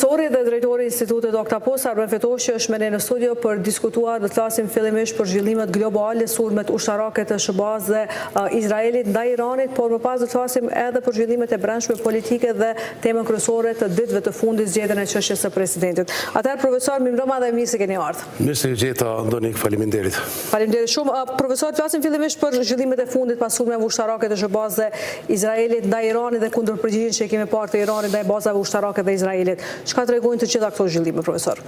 Profesori dhe drejtori i Institutit Oktapus, Arben Fetoshi është me ne në studio për diskutuar dhe të flasim fillimisht për zhvillimet globale, sulmet ushtarake të SHBA-së dhe Izraelit ndaj Iranit, por më pas do të flasim edhe për zhvillimet e brendshme politike dhe temën kryesore të ditëve të fundit, zgjedhjen e çështjes së presidentit. Atëherë profesor, mirëmbrëma dhe mirë se keni ardhur. Mirë se ju gjeta, Donik, faleminderit. Faleminderit shumë. Profesor, flasim fillimisht për zhvillimet e fundit pas sulmeve ushtarake të SHBA-së dhe Izraelit ndaj Iranit dhe kundërpërgjigjen që kemi parë të Iranit ndaj bazave ushtarake dhe Izraelit. Çka tregojnë të gjitha këto zhvillime, profesor?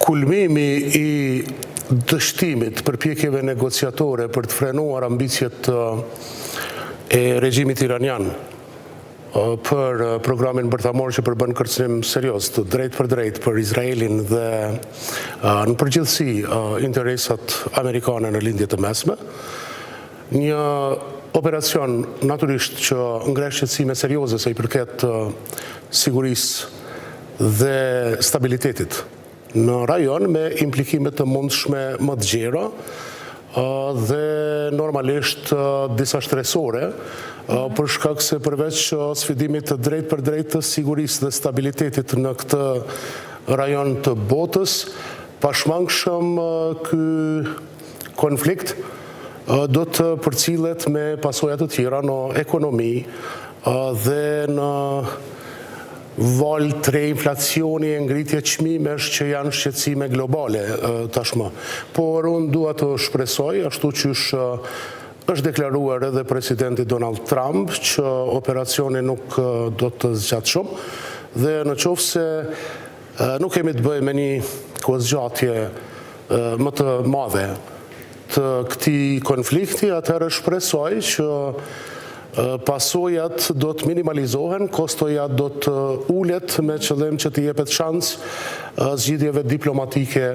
Kulmimi i dështimit përpjekjeve negociatore për të frenuar ambiciet e regjimit iranian për programin bërthamor që përbën kërcënim serioz të drejtpërdrejtë për Izraelin dhe në përgjithësi interesat amerikane në lindje të mesme. Një operacion natyrisht që ngre shqetësime serioze sa i përket sigurisë dhe stabilitetit në rajon me implikime të mundshme më të gjera dhe normalisht disa shtresore për shkak se përveç sfidimit të drejtpërdrejtë të sigurisë dhe stabilitetit në këtë rajon të botës, pashmangshëm ky konflikt do të përcillet me pasoja të tjera në ekonomi dhe në valë të re inflacioni e ngritje çmimesh që janë shqetësime globale tashmë. Por unë dua të shpresoj, ashtu qysh është deklaruar edhe presidenti Donald Trump, që operacioni nuk do të zgjatë shumë, dhe në qoftë se nuk kemi të bëjmë me një kohëzgjatje më të madhe të këtij konflikti, atëherë shpresoj që pasojat do të minimalizohen, kostoja do të ulet me qëllim që të jepet shans zgjidhjeve diplomatike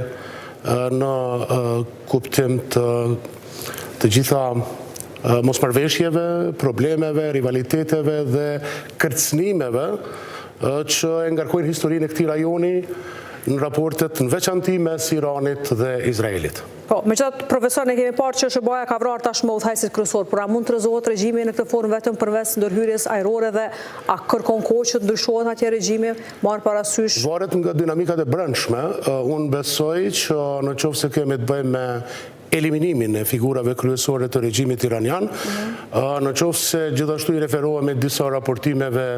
në kuptim të të gjitha mosmarrëveshjeve, problemeve, rivaliteteve dhe kërcënimeve që e ngarkojnë historinë e këtij rajoni në raportet në veçanti mes Iranit dhe Izraelit. Po, megjithatë, profesor, ne kemi parë që SHBA-ja ka vrarë tashmë udhëheqësit kryesor, por a mund të rrëzohet regjimi në këtë formë vetëm përmes ndërhyrjes ajrore dhe a kërkon kohë që të ndryshohet atje regjimi, marrë parasysh? Varet nga dinamikat e brendshme, unë besoj që në qoftë se kemi të bëjmë me eliminimin e figurave kryesore të regjimit iranian, në qoftë se gjithashtu i referohemi disa raportimeve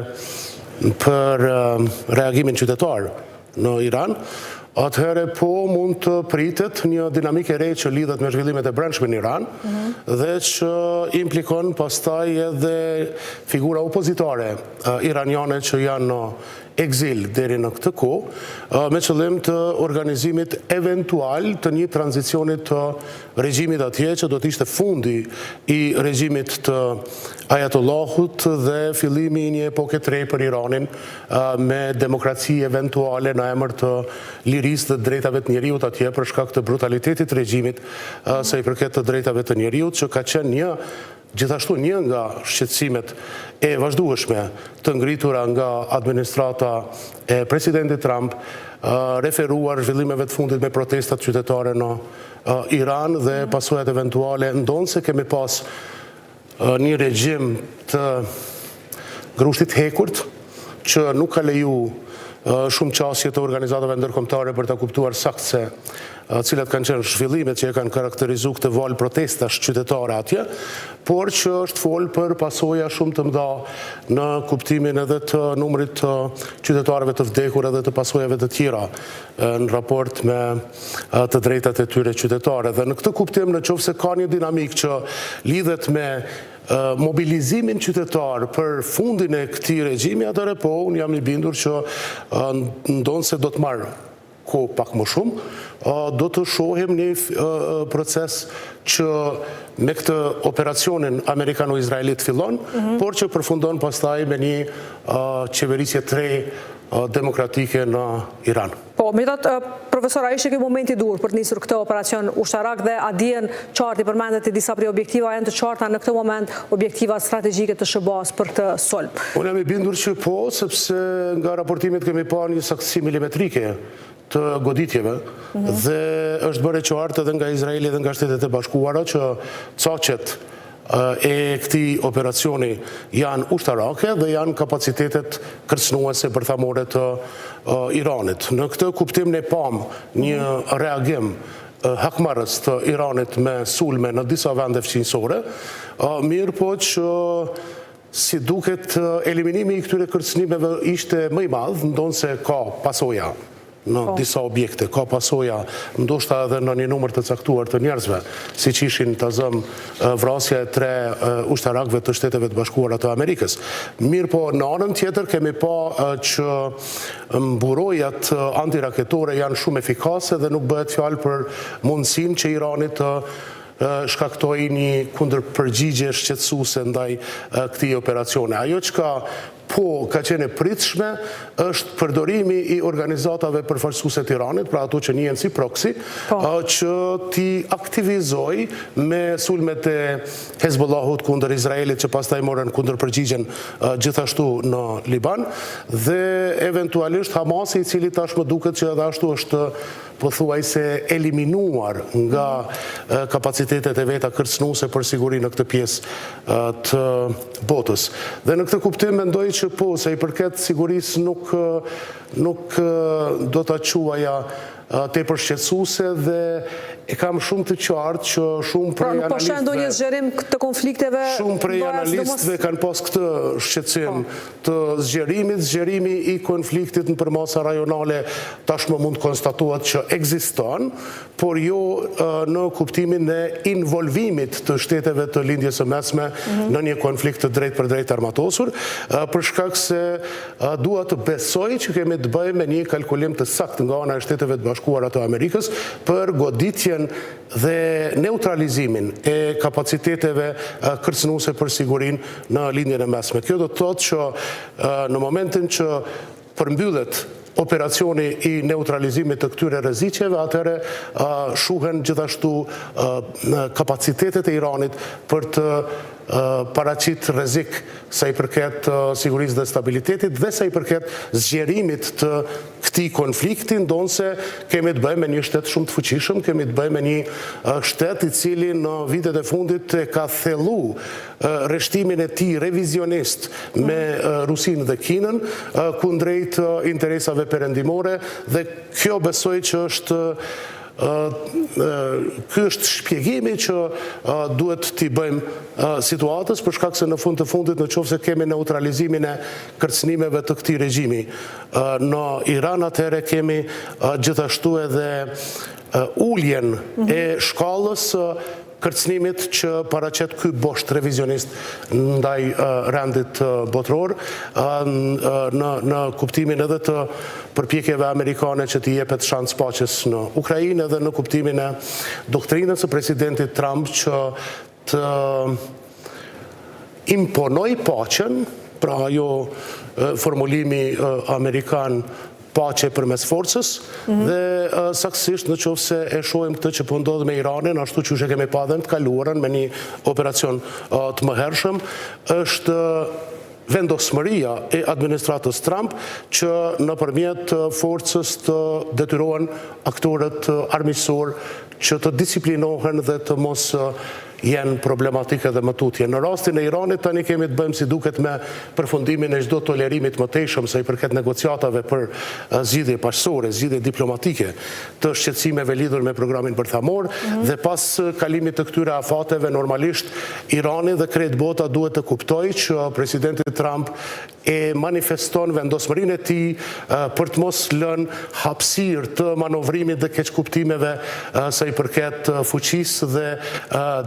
për reagimin qytetar në Iran, atëherë po mund të pritet një dinamikë e re që lidhet me zhvillimet e brendshme në Iran dhe që implikon pastaj edhe figura opozitare iraniane që janë në ekzil deri në këtë kohë, me qëllim të organizimit eventual të një tranzicioni të regjimit atje që do të ishte fundi i regjimit të Ajatollahut dhe fillimi i një epoke të re për Iranin me demokraci eventuale në emër të lirisë dhe drejtave të njeriut atje për shkak të brutalitetit të regjimit sa i përket të drejtave të njeriut që ka qenë një gjithashtu një nga shqetësimet e vazhdueshme të ngritura nga administrata e presidentit Trump referuar zhvillimeve të fundit me protestat qytetare në Iran dhe pasojat eventuale, ndonëse kemi pas një regjim të grushtit hekurt, që nuk ka leju shumë qasje të organizatave ndërkombëtare për ta kuptuar saktë se cilat kanë qenë zhvillimet që e kanë karakterizu këtë valë protestash qytetare atje, por që është folë për pasoja shumë të mëdha në kuptimin edhe të numrit të qytetarëve të vdekur edhe të pasojave të tjera në raport me të drejtat e tyre qytetare. Dhe në këtë kuptim, në qoftë se ka një dinamikë që lidhet me mobilizimin qytetar për fundin e këtij regjimi, atëherë po, unë jam i bindur që ndonëse do të marrë kohë pak më shumë, do të shohim një proces që me këtë operacionin amerikano-izraelit fillon, por që përfundon pastaj me një qeverisje të re demokratike në Iran. Po, megjithatë, profesor, a ishte ky momenti i duhur për të nisur këtë operacion ushtarak dhe a dihen qartë i përmendët disa prej objektiva, janë të qarta në këtë moment objektivat strategjike të SHBA-s për këtë sulm? Unë jam i bindur që po, sepse nga raportimet kemi parë një saktësi milimetrike të goditjeve dhe është bërë e qartë edhe nga Izraeli dhe nga Shtetet e Bashkuara që caqet. e këtij operacioni janë ushtarake dhe janë kapacitetet kërcënuese bërthamore të Iranit. Në këtë kuptim ne pamë një reagim hakmarrës të Iranit me sulme në disa vende fqinjësore, mirëpo që si duket eliminimi i këtyre kërcënimeve ishte më i madh, ndonëse ka pasoja në po. disa objekte, ka pasoja ndoshta edhe në një numër të caktuar të njerëzve, siç ishin ta zëmë vrasja e tre ushtarakëve të Shteteve të Bashkuara të Amerikës. Mirëpo, në anën tjetër kemi pa që mburojat antiraketore janë shumë efikase dhe nuk bëhet fjalë për mundësinë që Irani të shkaktojë një kundërpërgjigje shqetësuese ndaj këtij operacioni. Ajo çka po ka qenë e pritshme është përdorimi i organizatave përfaqësuese të Iranit, pra ato që njihen si proxy, po. që t'i aktivizojë me sulmet e Hezbollahut kundër Izraelit që pastaj morën kundërpërgjigjen gjithashtu në Liban dhe eventualisht Hamasi i cili tashmë duket që edhe ashtu është pothuajse eliminuar nga kapacitetet e veta kërcënuese për sigurinë në këtë pjesë të botës. Dhe në këtë kuptim mendoj që po, sa i përket sigurisë nuk nuk do ta quaja tepër shqetësuese dhe e kam shumë të qartë që shumë pra, prej analistëve... Pra nuk po sheh ndonjë zgjerim të konflikteve... Shumë prej analistëve kanë pas këtë shqetësim po. të zgjerimit, zgjerimi i konfliktit në përmasa rajonale tashmë mund të konstatohet që ekziston, por jo në kuptimin e involvimit të shteteve të Lindjes së Mesme mhm. në një konflikt të drejtpërdrejtë të armatosur, për shkak se dua të besoj që kemi të bëjmë me një kalkulim të saktë nga ana e Shteteve të Bashkuara të Amerikës për goditjen dhe neutralizimin e kapaciteteve kërcënuese për sigurinë në Lindjen e Mesme. Kjo do të thotë që në momentin që përmbyllet operacioni i neutralizimit të këtyre rreziqeve, atëherë shuhen gjithashtu kapacitetet e Iranit për të paraqit rrezik sa i përket sigurisë dhe stabilitetit dhe sa i përket zgjerimit të këtij konflikti, ndonëse kemi të bëjmë me një shtet shumë të fuqishëm, kemi të bëjmë me një shtet i cili në vitet e fundit e ka thellu rreshtimin e tij revizionist me Rusinë dhe Kinën kundrejt interesave perëndimore dhe kjo besoj që është Ky është shpjegimi që duhet t'i bëjmë situatës, për shkak se në fund të fundit në qoftë se kemi neutralizimin e kërcënimeve të këtij regjimi në Iran, atëherë kemi gjithashtu edhe uljen e shkallës së kërcënimit që paraqet ky bosht revizionist ndaj rendit botëror, në në kuptimin edhe të përpjekjeve amerikane që t'i jepet shans paqes në Ukrainë edhe në kuptimin e doktrinës së presidentit Trump që të imponojë paqen, pra ajo formulimi amerikan paqe përmes forcës mhm. dhe saktësisht në qoftë se e shohim këtë që po ndodh me Iranin, ashtu qysh e kemi pa dhe në të kaluarën me një operacion të mëhershëm, është vendosmëria e administratës Trump që nëpërmjet forcës të detyrohen aktorët armiqësorë që të disiplinohen dhe të mos jenë problematikë edhe më tutje. Në rastin e Iranit tani kemi të bëjmë si duket me përfundimin e çdo tolerimi të mëtejshëm sa i përket negociatave për zgjidhje paqësore, zgjidhje diplomatike të shqetësimeve lidhur me programin bërthamor mhm. dhe pas kalimit të këtyre afateve normalisht Irani dhe krejt bota duhet të kuptojë që presidenti Trump e manifeston vendosmërinë e tij për të mos lënë hapësirë të manovrimit dhe keqkuptimeve sa i përket fuqisë dhe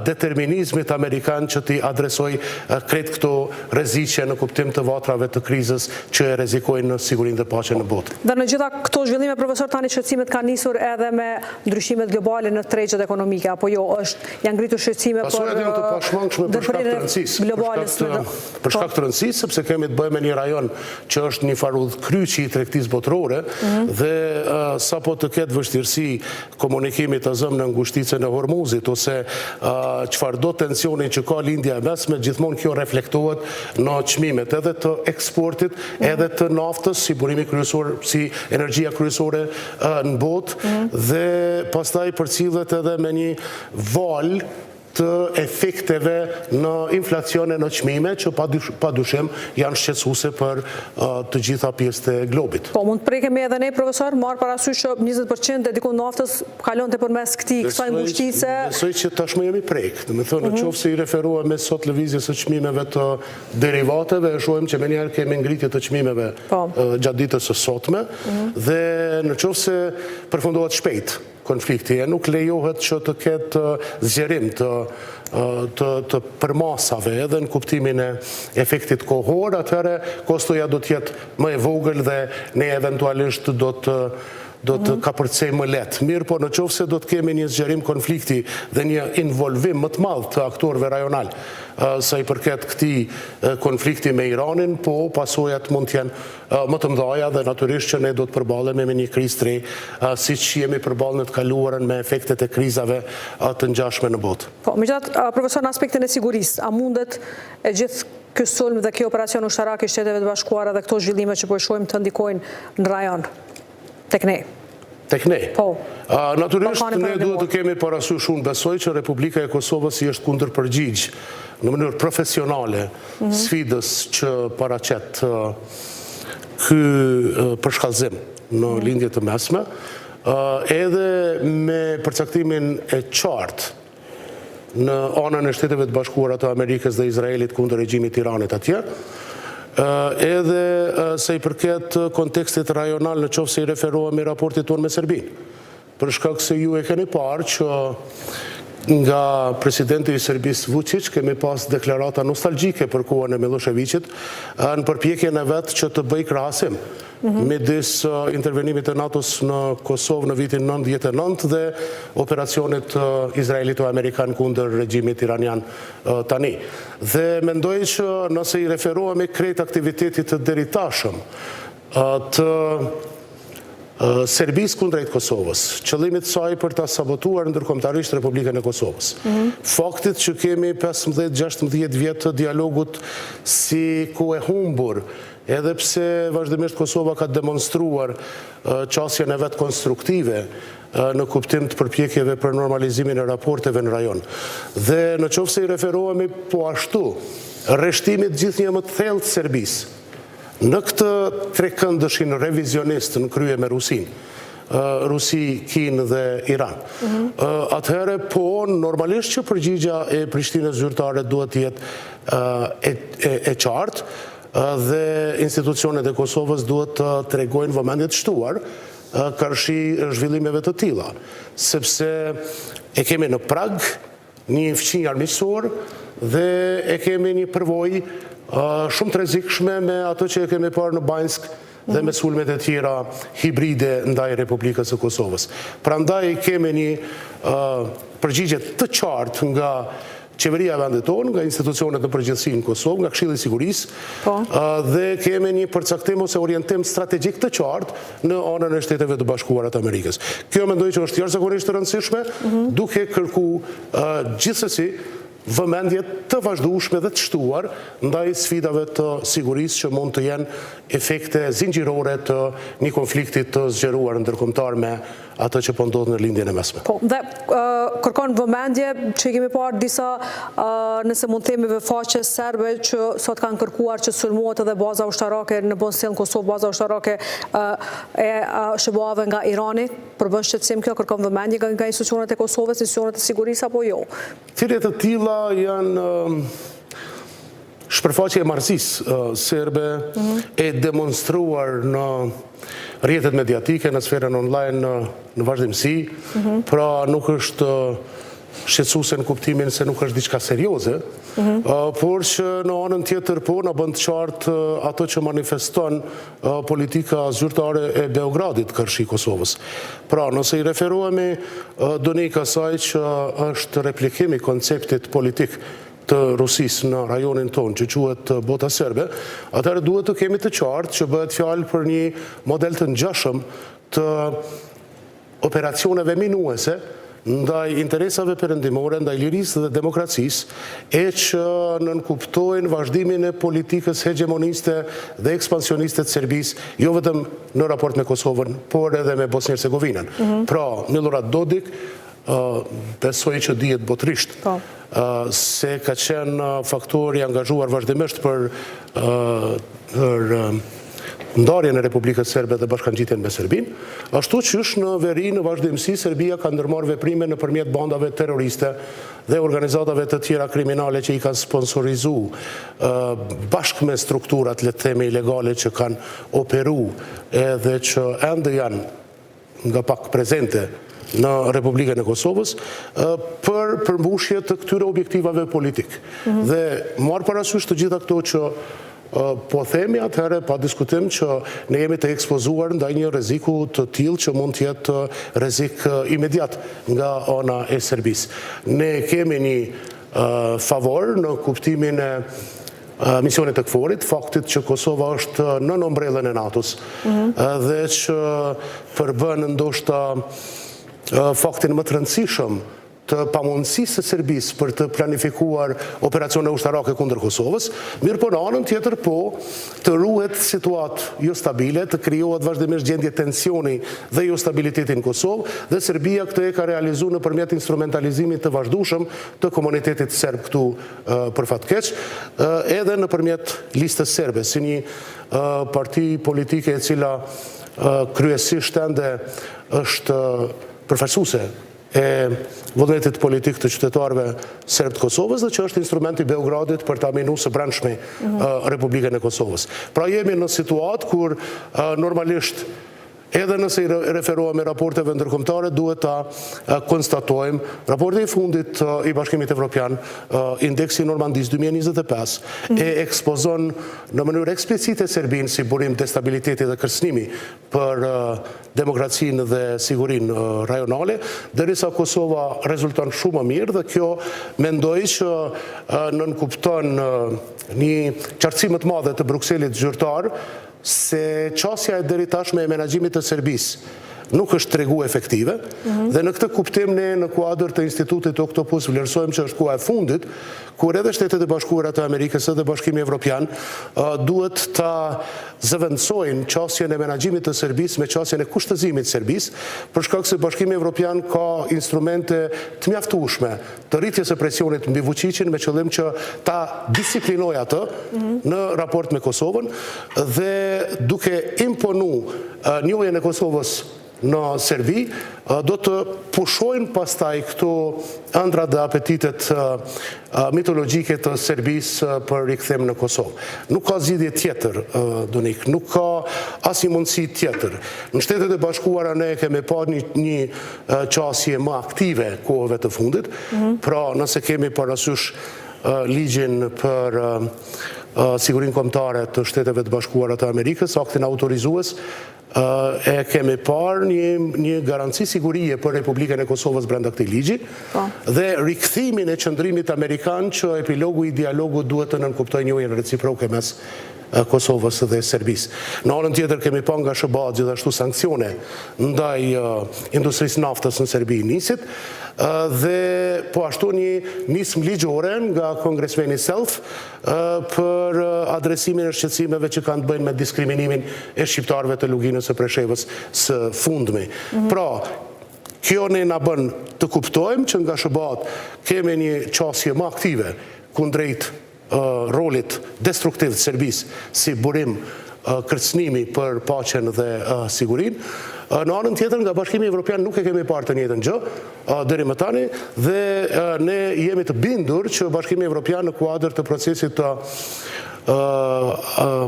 determinizmit amerikan që t'i adresojë krejt këto rreziqe në kuptim të vatrave të krizës që e rrezikojnë sigurinë dhe paqen në botë. Dhe në gjitha këto zhvillime, profesor, tani shqetësimet kanë nisur edhe me ndryshimet globale në tregjet ekonomike, apo jo, është, janë ngritur shqetësime për Pasojat janë të pashmangshme për shkak të rëndësisë, globale për shkak të rëndësisë, sepse kemi të bëjmë me një rajon që është një farë udhëkryqi i tregtisë botërore mhm. dhe sapo të ketë vështirësi komunikimi të zëmë në ngushticën e Hormuzit ose çfarëdo tensioni që ka Lindja e Mesme, gjithmonë kjo reflektohet në çmimet edhe të eksportit, mhm. edhe të naftës si burimi kryesor, si energjia kryesore në botë mhm. dhe pastaj përcillet edhe me një valë. të efekteve në inflacion e në çmime që pa dyshim janë shqetësuese për të gjitha pjesët e globit. Po, mund të prekemi edhe ne, profesor, marrë parasysh që 20% e diku naftës kalonte përmes këtij kësaj ngushtice. Besoj që tashmë jemi prek. Domethënë, në mhm. qoftë se i referohemi sot lëvizjes së çmimeve të derivateve, e shohim që menjëherë kemi ngritje të çmimeve po. gjatë ditës së sotme, mhm. dhe në qoftë se përfundohet shpejt, konflikti e nuk lejohet që të ketë zgjerim të të të përmasave edhe në kuptimin e efektit kohor, atëherë kostoja do të jetë më e vogël dhe ne eventualisht do të do të mhm. kapërcejmë më lehtë. Mirëpo në qoftë se do të kemi një zgjerim konflikti dhe një involvim më të madh të aktorëve rajonalë sa i përket këtij konflikti me Iranin, po pasojat mund të jenë më të mëdhaja dhe natyrisht që ne do të përballemi me një krizë të re, siç jemi përballë në të kaluarën me efektet e krizave të ngjashme në botë. Po, megjithatë, profesor, në aspektin e sigurisë, a mundet e gjithë ky sulm dhe ky operacion ushtarak i Shteteve të Bashkuara dhe këto zhvillime që po i shohim të ndikojnë në rajon, tek ne? Tek ne? Po. Natyrisht, ne duhet të kemi parasysh, unë besoj që Republika e Kosovës i është kundërpërgjigj në mënyrë profesionale mhm. sfidës që paraqet ky përshkallëzim në mhm. Lindje të Mesme, edhe me përcaktimin e qartë në anën e Shteteve të Bashkuara të Amerikës dhe Izraelit kundër regjimit të Iranit atje, edhe sa i përket kontekstit rajonal në qoftë se i referohemi raportit tonë me Serbinë. Për shkak se ju e keni parë që nga presidenti i Serbisë Vuçiq kemi pas deklarata nostalgjike për kohën e Millosheviqit në përpjekjen e vet që të bëjë krahasim mhm. midis intervenimit të NATO-s në Kosovë në vitin 99 dhe operacionit izraelito-amerikan kundër regjimit iranian tani. Dhe mendoj që nëse i referohemi krejt aktivitetit të deritashëm të Serbisë kundrejt Kosovës, qëllimit të saj për ta sabotuar ndërkombëtarisht Republikën e Kosovës. Mhm. Faktit që kemi 15-16 vjet të dialogut si kohë e humbur, edhe pse vazhdimisht Kosova ka demonstruar qasjen e vet konstruktive në kuptim të përpjekjeve për normalizimin e raporteve në rajon. Dhe në qoftë se i referohemi po ashtu rreshtimit gjithnjë më të thellë të Serbisë, Në këtë trekëndëshin revizionist në krye me Rusinë, Rusi, Kinë dhe Iran, mhm. atëherë po normalisht që përgjigja e Prishtinës zyrtare duhet të jetë e, e, e qartë dhe institucionet e Kosovës duhet të tregojnë vëmendje të shtuar karshi zhvillimeve të tilla, sepse e kemi në prag një fqinj armiqësor dhe e kemi një përvojë shumë të rrezikshme me atë që e kemi parë në Banjskë dhe me sulmet e tjera hibride ndaj Republikës së Kosovës. Prandaj kemi një përgjigje të qartë nga qeveria e vendit tonë, nga institucionet në përgjithësi në Kosovë, nga Këshilli i Sigurisë, po. dhe kemi një përcaktim ose orientim strategjik të qartë në anën e Shteteve të Bashkuara të Amerikës. Kjo mendoj që është jashtëzakonisht e rëndësishme, mhm. duke kërku gjithsesi vëmendje të vazhdueshme dhe të shtuar ndaj sfidave të sigurisë që mund të jenë efekte zinxhirore të një konflikti të zgjeruar ndërkombëtar me atë që po ndodh në Lindjen e Mesme. Po, dhe kërkon vëmendje që i kemi parë disa, nëse mund të themi faqe serbe që sot kanë kërkuar që sulmohet edhe baza ushtarake në Bonstil në Kosovë, baza ushtarake e SHBA-ve nga Irani, përbën shqetësim kjo, kërkon vëmendje nga institucionet e Kosovës, institucionet e sigurisë apo jo? Thirrje të tilla janë Shpërfaqje e marrëzisë serbe mhm. e demonstruar në rrjetet mediatike, në sferën online në vazhdimësi, mhm. pra nuk është shqetësuese në kuptimin se nuk është diçka serioze, mhm. por që në anën tjetër po na bën të qartë ato që manifeston politika zyrtare e Beogradit karshi Kosovës. Pra, nëse i referohemi Donik asaj që është replikim i konceptit politik të Rusisë në rajonin tonë që quhet bota serbe, atëherë duhet të kemi të qartë që bëhet fjalë për një model të ngjashëm të operacioneve minuese ndaj interesave perëndimore, ndaj lirisë dhe demokracisë, e që nënkuptojnë vazhdimin e politikës hegjemoniste dhe ekspansioniste të Serbisë, jo vetëm në raport me Kosovën, por edhe me Bosnjë-Hercegovinën. Mhm. Pra, Millorad Dodik. Besoj që dihet botërisht po. se ka qenë faktor i angazhuar vazhdimisht për për ndarjen e Republikës Serbe dhe bashkangjitjen me Serbinë, ashtu qysh në veri në vazhdimësi Serbia ka ndërmarrë veprime nëpërmjet bandave terroriste dhe organizatave të tjera kriminale që i kanë sponsorizu bashkë me strukturat, le të themi, ilegale që kanë operu edhe që ende janë nga pak prezente në Republikën e Kosovës për përmbushje të këtyre objektivave politikë. Mhm. Dhe marrë parasysh të gjitha këto që po themi atëherë pa diskutim që ne jemi të ekspozuar ndaj një rreziku të tillë që mund të jetë rrezik imediat nga ana e Serbisë. Ne kemi një favor në kuptimin e misionit të KFOR-it, faktit që Kosova është nën ombrellën e NATO-s mhm. dhe që përbën ndoshta faktin më të rëndësishëm të pamundësisë së Serbisë për të planifikuar operacione ushtarake kundër Kosovës, mirëpo në anën tjetër po të ruhet situatë jostabile, të krijohet vazhdimisht gjendje tensioni dhe jostabiliteti në Kosovë dhe Serbia këtë e ka realizu nëpërmjet instrumentalizimit të vazhdueshëm të komunitetit serb këtu për fat keq, edhe nëpërmjet Listës Serbe, si një parti politike e cila kryesisht ende është përfaqësuese e vullnetit politik të qytetarëve serbë të Kosovës dhe që është instrument i Beogradit për ta minu së brendshmi mhm. Republikën e Kosovës. Pra jemi në situatë kur normalisht Edhe nëse i referohemi raporteve ndërkombëtare, duhet ta konstatojmë, raporti i fundit i Bashkimit Evropian, Indeksi i Normandisë 2025, mhm. e ekspozon në mënyrë eksplicite Serbinë si burim destabiliteti dhe kërcënimi për demokracinë dhe sigurinë rajonale, derisa Kosova rezulton shumë më mirë dhe kjo mendoj që nënkupton një qartësi më të madhe të Brukselit zyrtar se qasja e deritashme e menaxhimit të Serbisë nuk është tregu efektive mhm. dhe në këtë kuptim ne në kuadër të Institutit Oktopus vlerësojmë që është koha e fundit kur edhe Shtetet e Bashkuara të Amerikës edhe Bashkimi Evropian duhet ta zëvendësojnë qasjen e menaxhimit të Serbisë me qasjen e kushtëzimit të Serbisë, për shkak se Bashkimi Evropian ka instrumente të mjaftueshme të rritjes së presionit mbi Vuçiqin me qëllim që ta disiplinojë atë mhm. në raport me Kosovën dhe duke imponu njohjen e Kosovës në Serbi, do të pushojnë pastaj këto ëndrrat dhe apetitet mitologjike të Serbisë për rikthim në Kosovë. Nuk ka zgjidhje tjetër, Donik, nuk ka asnjë mundësi tjetër. Në Shtetet e Bashkuara ne kemi pa një, një qasje më aktive kohëve të fundit, mhm. pra nëse kemi parasysh ligjin për sigurinë kombëtare të Shteteve të Bashkuara të Amerikës, aktin autorizues, e kemi parë një, një garanci sigurie për Republikën e Kosovës brenda këtij ligji po. dhe rikthimin e qëndrimit amerikan që epilogu i dialogut duhet të nënkuptojë njohjen reciproke mes Kosovës dhe Serbisë. Në anën tjetër kemi pa nga SHBA gjithashtu sanksione ndaj industrisë naftës në Serbi NIS-it dhe po ashtu një nismë ligjore nga kongresmeni Self për adresimin e shqetësimeve që kanë të bëjnë me diskriminimin e shqiptarëve të Luginës së Preshevës së fundmi. Mhm. Pra, kjo ne na bën të kuptojmë që nga SHBA-të kemi një qasje më aktive kundrejt rolit destruktiv të Serbisë si burim kërcënimi për paqen dhe sigurinë. Në anën tjetër nga Bashkimi Evropian nuk e kemi parë të njëjtën gjë deri më tani dhe ne jemi të bindur që Bashkimi Evropian në kuadër të procesit të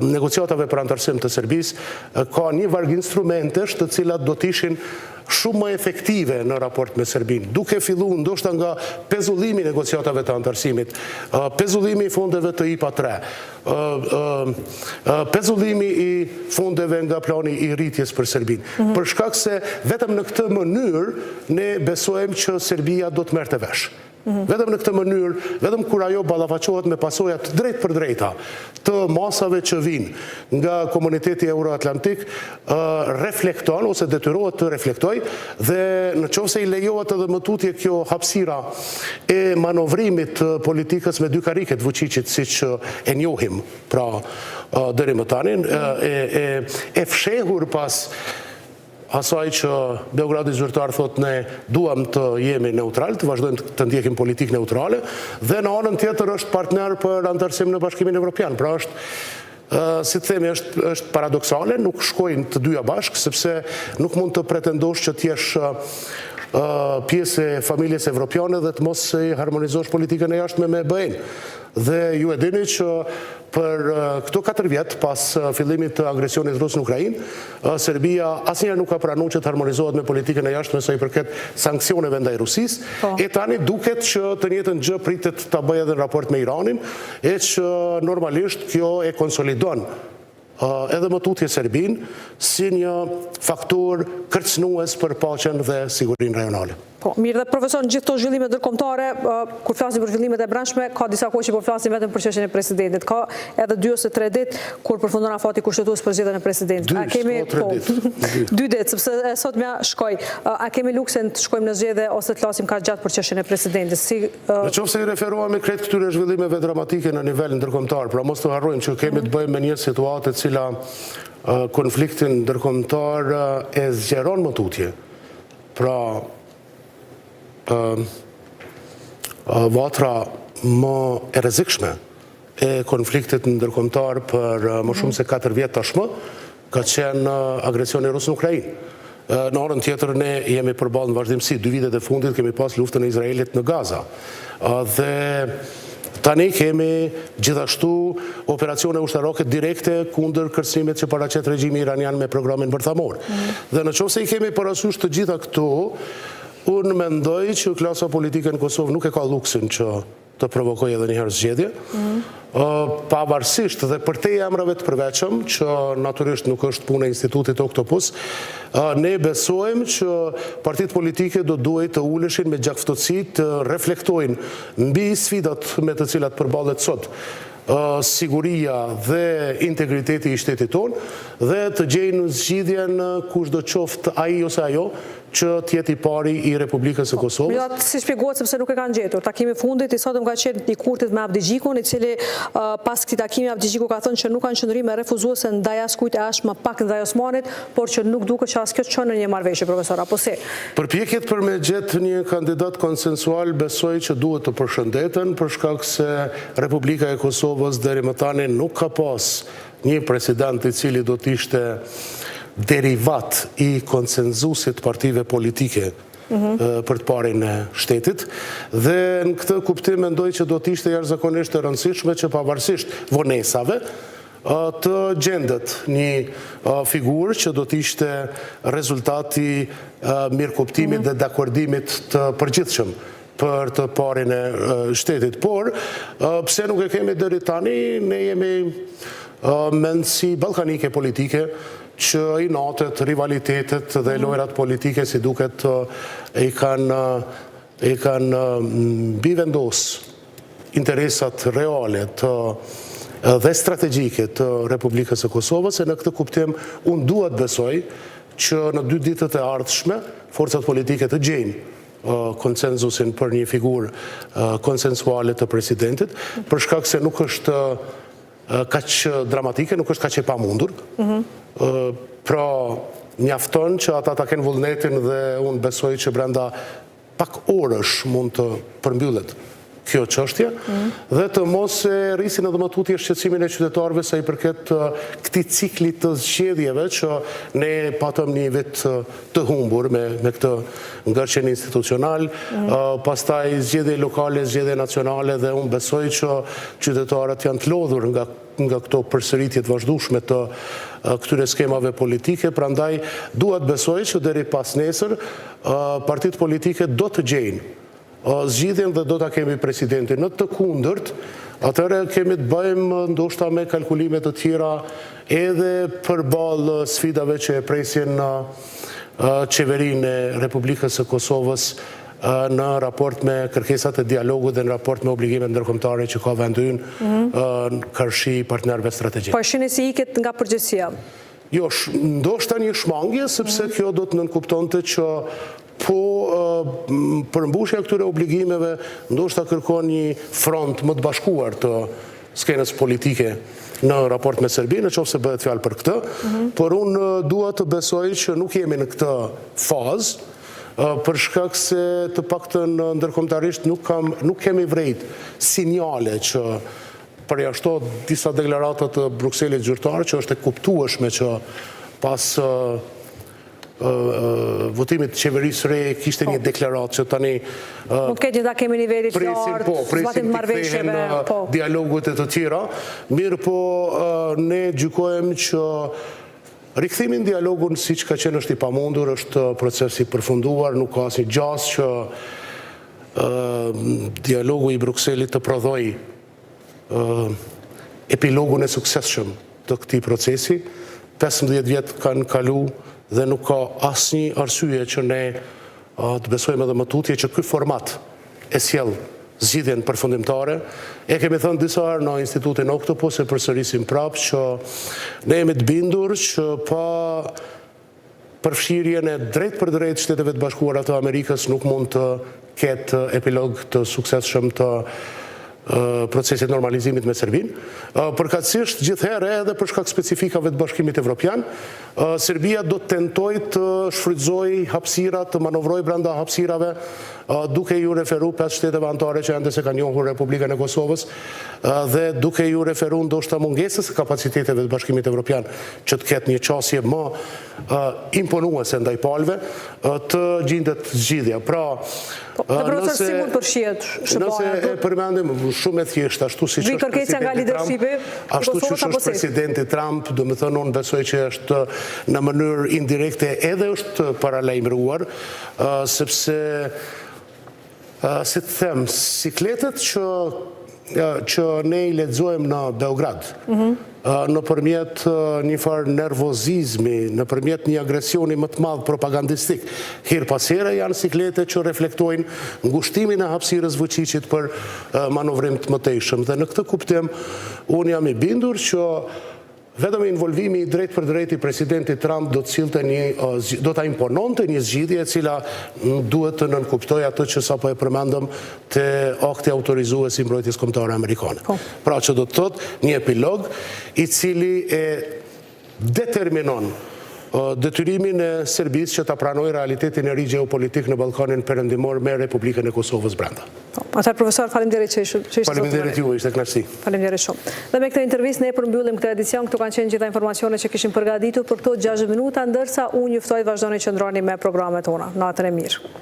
negociatave për anëtarësim të Serbisë ka një varg instrumentesh të cilat do të ishin shumë më efektive në raport me Serbinë, duke fillu ndoshta nga pezullimi i negociatave të anëtarësimit, pezullimi i fondeve të IPA 3, pezullimi i fondeve nga plani i rritjes për Serbinë. Mhm. Për shkak se vetëm në këtë mënyrë ne besojmë që Serbia do të merrte vesh. Mhm. Vetëm në këtë mënyrë, vetëm kur ajo ballafaqohet me pasoja të drejtpërdrejta të masave që vijnë nga komuniteti euroatlantik, reflekton ose detyrohet të reflektojë dhe në qoftë se i lejohet edhe më tutje kjo hapësira e manovrimit të politikës me dy karrike të Vuçiqit siç e njohim, pra deri më tani, e, e, e fshehur pas. asaj që Beogradi zyrtar thotë ne duam të jemi neutral, të vazhdojmë të ndjekim politikë neutrale, dhe në anën tjetër është partner për anëtarësim në Bashkimin Evropian. Pra është si të themi, është, është paradoksale, nuk shkojnë të dyja bashkë, sepse nuk mund të pretendosh që të jesh pjesë e familjes evropiane dhe të mos e harmonizosh politikën e jashtme me BE-në. Dhe ju e dini që për këto 4 vjet pas fillimit të agresionit rus në Ukrainë, Serbia asnjëherë nuk ka pranuar që të harmonizohet me politikën e jashtme sa i përket sanksioneve ndaj Rusisë. Po. E tani duket që të njëjtën gjë pritet ta bëjë edhe në raport me Iranin, e që normalisht kjo e konsolidon edhe më tutje Serbinë si një faktor kërcënues për paqen dhe sigurinë rajonale. Po, mirë dhe profesor, në gjithë këto zhvillime ndërkombëtare, kur flasim për zhvillimet e brendshme, ka disa kohë që po flasim vetëm për çështjen e presidentit. Ka edhe dy ose tre ditë kur përfundon afati kushtetues për zgjedhjen e presidentit. Dy, A kemi tre po, ditë. dy ditë, sepse e sotmja shkoi. A kemi luksin të shkojmë në zgjedhje ose të flasim kaq gjatë për çështjen e presidentit? Si Në qoftë se i referohemi krejt këtyre zhvillimeve dramatike në nivel ndërkombëtar, pra mos të harrojmë që kemi të bëjmë me një situatë e cila konfliktin ndërkombëtar e zgjeron më tutje. Pra, vatra më e rrezikshme e konfliktit ndërkombëtar për më shumë se 4 vjet tashmë ka qenë agresioni rus në Ukrainë. Në anën tjetër ne jemi përballë në vazhdimësi, dy vitet e fundit kemi pas luftën e Izraelit në Gaza. Dhe tani kemi gjithashtu operacione ushtarake direkte kundër kërcënimit që paraqet regjimi iranian me programin bërthamor. Dhe në qoftë se i kemi parasysh të gjitha këto, unë mendoj që klasa politike në Kosovë nuk e ka luksin që të provokojë edhe njëherë zgjedhje, pavarësisht dhe përtej emrave të përveçëm, që natyrisht nuk është punë e Institutit Oktopus, ne besojmë që partitë politike do duhej të uleshin me gjakftohtësi të reflektojnë mbi sfidat me të cilat përballet sot siguria dhe integriteti i shtetit tonë dhe të gjejnë zgjidhjen kushdo qoftë ai ose ajo që të jetë i pari i Republikës së Kosovës. Megjithatë, si shpjegohet sepse nuk e kanë gjetur. Takimi i fundit i sotëm ka qenë i Kurtit me Abdixhikun, i cili pas këtij takimi Abdixhiku ka thënë që nuk kanë qëndrime refuzuese ndaj askujt e aq më pak ndaj Osmanit, por që nuk duket që as kjo çon në një marrëveshje, profesor, apo si? Përpjekjet për me gjetë një kandidat konsensual besoj që duhet të përshëndeten, për shkak se Republika e Kosovës deri më tani nuk ka pas një president i cili do të ishte derivat i konsenzusit partive politike për të parin e shtetit dhe në këtë kuptim mendoj që do të ishte jashtëzakonisht e rëndësishme që pavarësisht vonesave të gjendet një figurë që do të ishte rezultati i mirëkuptimit dhe dakordimit të përgjithshëm për të parin e shtetit. Por, pse nuk e kemi deri tani, ne jemi mendësi ballkanike politike që inatet, rivalitetet dhe lojrat politike si duket i kanë i kanë mbivendos interesat reale të dhe strategjike të Republikës së Kosovës, e në këtë kuptim unë dua të besoj që në dy ditët e ardhshme forcat politike të gjejnë konsenzusin për një figurë konsensuale të presidentit, për shkak se nuk është kaq dramatike, nuk është kaq e pamundur. Pra, mjafton që ata ta kenë vullnetin dhe unë besoj që brenda pak orësh mund të përmbyllet kjo çështje dhe të mos e rrisin edhe më tutje shqetësimin e qytetarëve sa i përket këtij cikli të zgjedhjeve që ne patëm një vit të humbur me me këtë ngërçin institucional, pastaj zgjedhje lokale, zgjedhje nacionale dhe unë besoj që qytetarët janë të lodhur nga nga këto përsëritje të vazhdueshme të këtyre skemave politike, prandaj dua të besoj që deri pasnesër partitë politike do të gjejnë zgjidhjen dhe do ta kemi presidentin. Në të kundërt, atëherë kemi të bëjmë ndoshta me kalkulime të tjera edhe përballë sfidave që e presin qeverinë e Republikës së Kosovës në raport me kërkesat e dialogut dhe në raport me obligimet ndërkombëtare që ka vendi ynë karshi partnerëve strategjikë. Po e shihni si ikje nga përgjegjësia? Jo, ndoshta një shmangje, sepse kjo do të nënkuptonte që po përmbushja e këtyre obligimeve ndoshta kërkon një front më të bashkuar të skenës politike. në raport me Serbinë, në qoftë se bëhet fjalë për këtë, mhm. por unë dua të besoj që nuk jemi në këtë fazë, për shkak se të paktën ndërkombëtarisht nuk kam nuk kemi vrejt sinjale që përjashto disa deklarata të Brukselit zyrtar që është e kuptueshme që pas votimit të qeverisë së re kishte një po. deklaratë që tani mund të ketë një takim i nivelit të lartë, po, presim të kthehen po. dialogut e të tjera, mirëpo ne gjykojmë që rikthimi në dialogun siç ka qenë është i pamundur, është proces i përfunduar, nuk ka asnjë gjasë që dialogu i Brukselit të prodhojë epilogun e suksesshëm të këtij procesi. 15 vjet kanë kalu dhe nuk ka asnjë arsye që ne të besojmë edhe më tutje që ky format e sjell zgjidhjen përfundimtare. E kemi thënë disa herë në Institutin Oktopus e përsërisim prapë që ne jemi të bindur që pa përfshirjen e drejtpërdrejtë Shteteve të Bashkuara të Amerikës nuk mund të ketë epilog të suksesshëm të procesit normalizimit me Serbinë. Përkatësisht gjithherë edhe për shkak specifikave të Bashkimit Evropian, Serbia do të tentojë të shfrytëzojë hapësira, të manovrojë brenda hapësirave, duke iu referu 5 shteteve anëtare që ende s'e kanë njohur Republikën e Kosovës dhe duke iu referu ndoshta mungesës së kapaciteteve të Bashkimit Evropian që të ketë një qasje më imponuese ndaj palëve, të gjindet zgjidhja. Pra, po, nëse si mund të përfshihet SHBA-ja? Nëse e përmendim shumë e thjeshtë, ashtu siç është presidenti Trump, ashtu siç është presidenti Trump, domethënë unë besoj që është në mënyrë indirekte edhe është paralajmëruar, sepse si të them, sikletet që që ne i lexojmë në Beograd, mhm. nëpërmjet një farë nervozizmi, nëpërmjet një agresioni më të madh propagandistik, herë pas here janë siklete që reflektojnë ngushtimin e hapësirës Vuçiqit për manovrim të mëtejshëm. Dhe në këtë kuptim, unë jam i bindur që Vetëm involvimi i drejtpërdrejtë i presidentit Trump do të sillte një, do ta impononte një zgjidhje e cila duhet të nënkuptojë atë që sapo e përmendëm te akti autorizues i mbrojtjes kombëtare amerikane. Po. Pra që do të thotë një epilog i cili e determinon detyrimin e Serbisë që ta pranojë realitetin e ri gjeopolitik në Ballkanin Perëndimor me Republikën e Kosovës brenda. Po, atëherë profesor, faleminderit që ishte sot. Faleminderit ju, ishte kënaqësi. Faleminderit shumë. Dhe me këtë intervistë ne përmbyllim këtë edicion, këto kanë qenë gjitha informacionet që kishim përgatitur për këto 60 minuta, ndërsa unë ju ftoj të vazhdoni qëndroni me programet tona. Natën e mirë.